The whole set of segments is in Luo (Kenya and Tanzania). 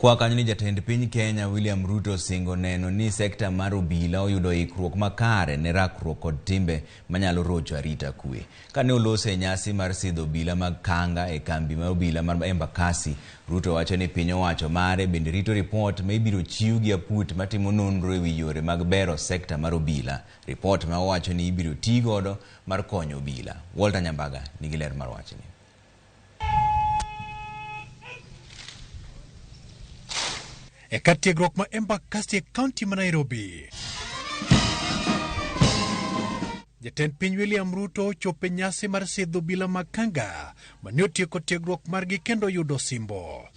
Kwa kanyo ni jatend piny Kenya William Ruto osingo neno ni sekta mar obila oyudo ikruok makare ne rakruok kod timbe manyalo rocho arita kwe. Kane olose e nyasi mar sidho obila mag Kanga e kambi mar obila mar Embakasi, Ruto wacho ni piny owacho mare bende rito ripot ma ibiro chiw gi aput matimo nonro ewi yore mag bero sekta mar obila. Ripot ma owacho ni ibiro tii godo mar konyo obila. Walter Nyambaga nigi ler mar wachni. E kar tiegruok ma Embakasi e kaunti ma Nairobi. Jatend piny William Ruto ochopo e nyasi mar sidho obila mag Kanga mane otieko tiegruok margi kendo yudo osimbo.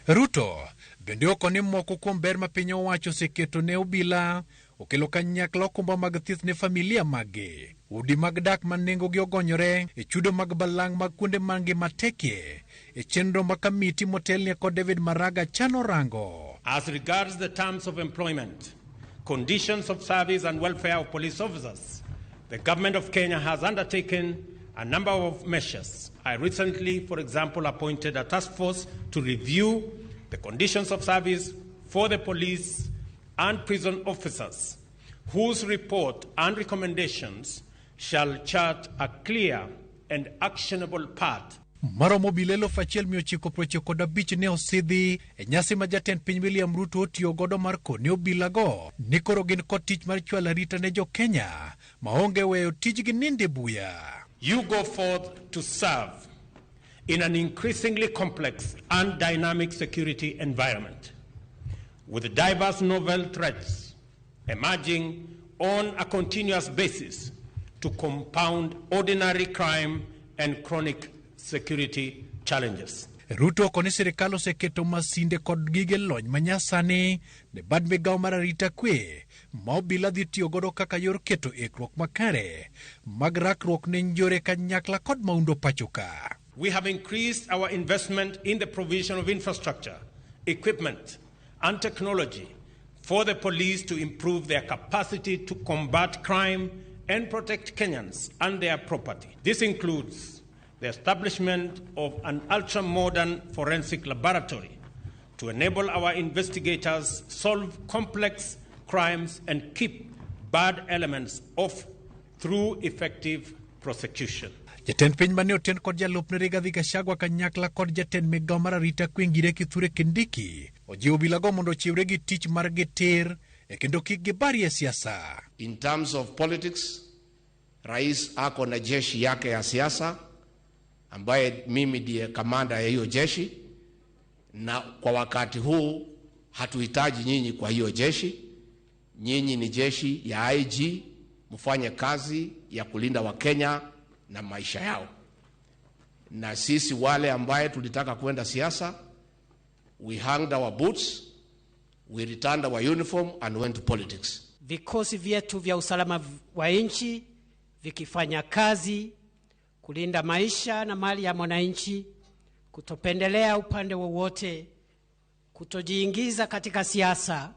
Ruto bende oko ni moko kuom ber ma piny owacho oseketo ne obila okelo kanyakla okumba mag thieth ne familia maggi, udi mag dak ma nengogi ogonyore, e chudo mag balang' mag kuonde ma ngima tekie, e chenro ma kamiti motelne kod David Maraga chano rango. As regards the terms of employment, conditions of service and welfare of police officers, the government of Kenya has undertaken a number of measures. I recently, for example, appointed a task force to review the conditions of service for the police and prison officers, whose report and recommendations shall chart a clear and actionable path. Maromo obila 1995 ne osidhi e nyasi ma jatend piny William Ruto otiyo godo mar kone obilago ni koro gin kod tich mar chwalo arita ne jo Kenya maonge weyo tijgi ninde buya. You go forth to serve in an increasingly complex and dynamic security environment, with diverse novel threats emerging on a continuous basis to compound ordinary crime and chronic security challenges. Ruto oko ni sirikal oseketo masinde kod gige lony manyasani ne bad migawo mar arita kwe ma obila dhi tiyo godo kaka yor keto ikruok makare mag rakruok ne njore kanyakla kod maundo pacho ka. We have increased our investment in the provision of infrastructure, equipment, and technology for the police to improve their capacity to combat crime and protect Kenyans and their property. This includes the establishment of an ultra-modern forensic laboratory to enable our investigators solve complex crimes and keep bad elements off through effective prosecution. Jatend piny mane oten kod jalupne Rigathi Gachagua kanyakla kod jatend migawo mar arita kwe Ngire Kithure Kindiki ojiwo obilago mondo ochiwre gi tich margi tir e kendo kik gibarie siasa. In terms of politics, rais ako na jeshi yake ya siasa ambaye mimi ndiye kamanda ya hiyo jeshi, na kwa wakati huu hatuhitaji nyinyi kwa hiyo jeshi. Nyinyi ni jeshi ya IG, mfanye kazi ya kulinda Wakenya na maisha yao. Na sisi wale ambaye tulitaka kwenda siasa, we hanged our boots, we returned our uniform and went to politics. Vikosi vyetu vya usalama wa nchi vikifanya kazi kulinda maisha na mali ya mwananchi, kutopendelea upande wowote, kutojiingiza katika siasa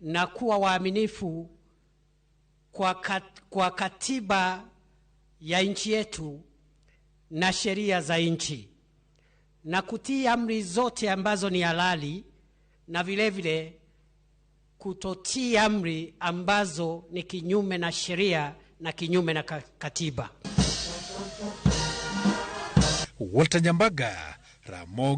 na kuwa waaminifu kwa katiba ya nchi yetu na sheria za nchi, na kutii amri zote ambazo ni halali, na vile vile kutotii amri ambazo ni kinyume na sheria na kinyume na katiba. Walter Nyambaga, Ramogi.